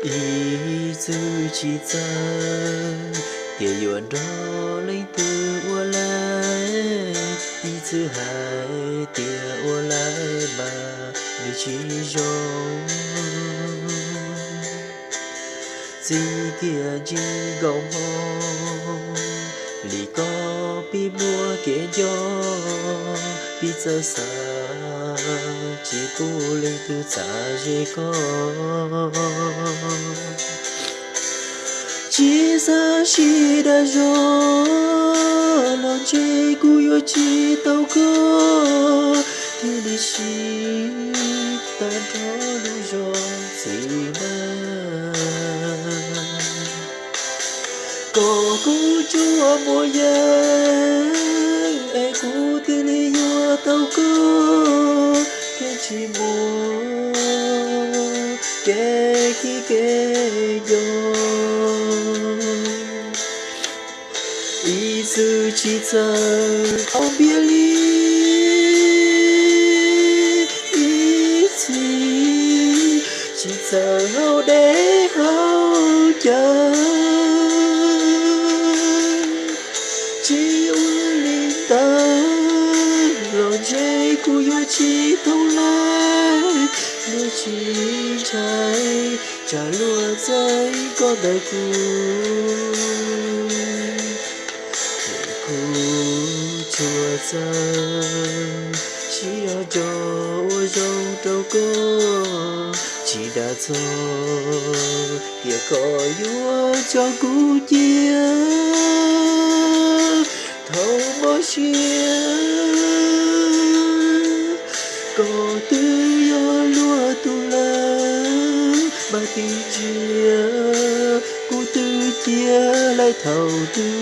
Ib txwm tsis txawj tias yuav nrog leej twg ua lawm, ib txwm hais tias ua lawm mas nws tsis zoo. Txij kiag ncig nkaus hmo, li koj pib muaj kev nco, pib txawj xav, tsis pub leej twg txav ze koj. Tsis xav sib dag zog los ntshe kuv yuav tsis tau koj, thiaj li sib tag nrho lub zog txiv neej. Kom kuv tsuas muaj yeeb es kuv thiaj li yuav tau koj, thiaj tsis muaj kev khib kev nco. Ib txwm tsis txawj tau npias li, ib txwm tsis txawj haus dej haus cawv. Tsis ua li ntawd los ntshe kuv yuav tsis thooj lawm, yuav tsis ntshai tsam luag txeeb koj ntawm kuv. Kuv tsuas txawj sib zog nco ua zoo rau koj, tsis dag txog tias koj yuav tso kuv cia thaum mob siab. Koj twb yog luag tus lawm, mas tig ntsia kuv twb cia lawm thaum twg.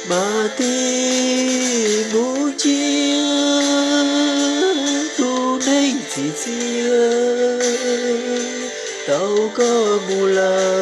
Mas tig mus ntsia tus neeg txim txiaj tau koj mus lawm.